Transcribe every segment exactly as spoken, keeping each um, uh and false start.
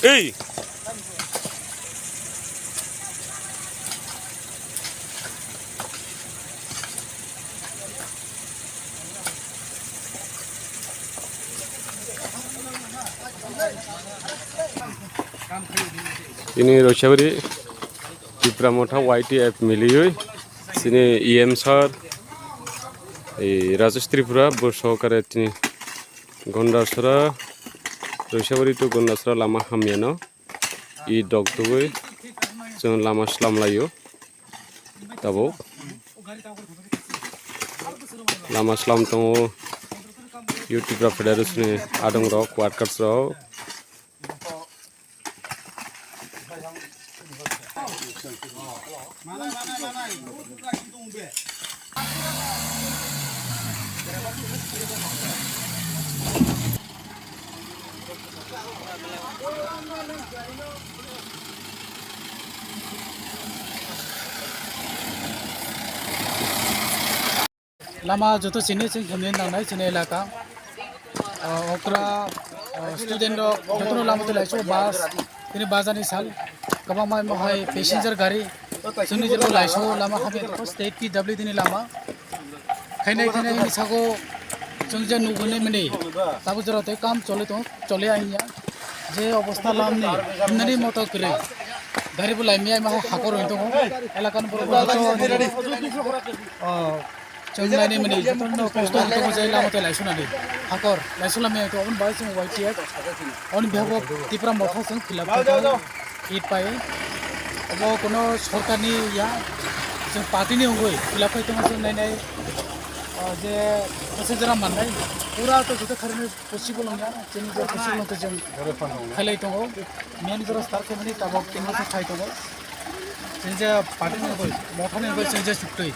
Ei! Ini Roisabari Tipra Motha Y T F miliui sini E M sir, ei Rajesh Tripura bo sokare tini Gondasra, Roisabari to Gondasra lama hamyano i dok tugui chwng lama slam laio. Tabuk lama slam tongo, YouTube rok, federation ni adong rok, workers rok. Lama joto chini chini thumni nangnai chini elaka. Ah, okra, ah, student rok jotono lama twi laiso bus, tini bazar ni sal, kwbangma mohai passenger gari, chini jero laiso lama hamya tongkho state P W D ni lama. Khainai khainai ni sago chwng je nugwi nai mani, tabuk jora tei kam choli tong, choli aiya. Je obostha lam ni, nani moto kwrwi. Gari bo lai miyai ma hakor roi tongo. Elaka ni borok bo joto ni, oh, Chwng naini mani jotono kosto wngwi tongo je lama tei laisu nani. Hakor laisu lamya to aboni bagwi chwng Y T F. Aboni bihago Tipra Motha chwng khilap khe tongo. It pai. Obo kono sorkarni ya, chwng party ni wngwi khilap khe tongo chwng nainai, ah, je passenger rok mannai. Pura to joto kharwi possible wngya. Chini je possible wngkhe chwng khailai tongo. Main jora start khe mani tabok tin bosor thai tongo. Chini je party ni wngwi, Motha ni wngwi chini je chuktwi.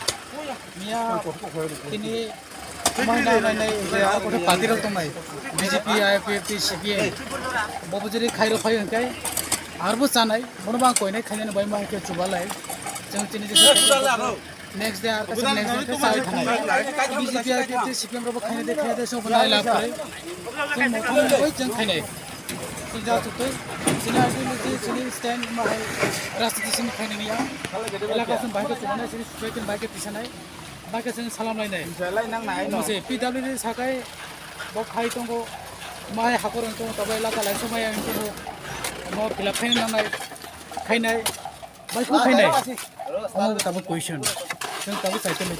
Miya tini mai na nai nai je ar kote party rok tongnai, B J P, I P F T, C P I, bobo jeri khairok phai hwnkhe arbo chanai, bono bang koinai khainani bai ma hwnkhe chubalai. Chwng chini je next day ar kaisa next day khe chai thanai. B J P, I P F T, C P M rok bo khainai de khainai de sobo nai lab kwrwi. Chwng Motha ni bai chwng khainai. Chini ja chuktwi, chini ideology, chini stand ma hai rajniti simi khainani ya. Elaka chwng bai khe chubalai, chini society bai khe tisanai. Bai khe chwng salam lainai. Mose P W D sakai bo khai tongo, mai hakor wng tongo, tabuk elaka lai somai wng tongo. Mo khilap khaina nangnai, khainai, bai kho khainai. Omo tabuk question. Chwng tabuk chai tongwi.